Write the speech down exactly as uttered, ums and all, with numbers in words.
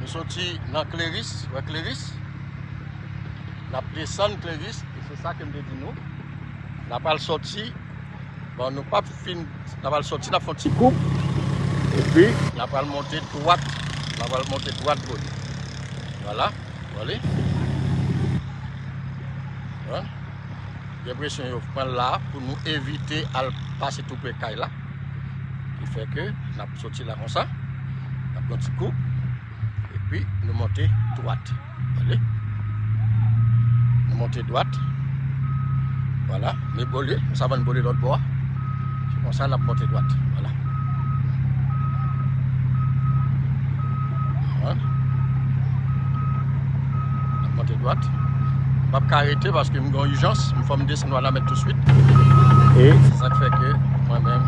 Nou soti nan Kleris, wè Kleris. N ap desann Kleris, e se sa ke m te di nou. N ap al soti, bon, nou p ap fin, n ap al soti, n ap fè yon ti koup, epi n ap al monte dwat, n ap al monte dwat bò li. Vwala, vwala. Gen presyon yo pran la pou nou evite al pase tou pre kay la. Ki fè ke n ap soti la konsa, n ap pran ti koup, epi nou monte dwat. Vwala. Nou monte dwat. Vwala. Men bole, nou savann bole lòt bò a. Se konsa n ap monte dwat. Vwala. Vwala. N ap monte dwat. M p ap ka rete paske m gen yon ijans. M fò m desann Wanament touswit. E se sa k fè ke mwen menm,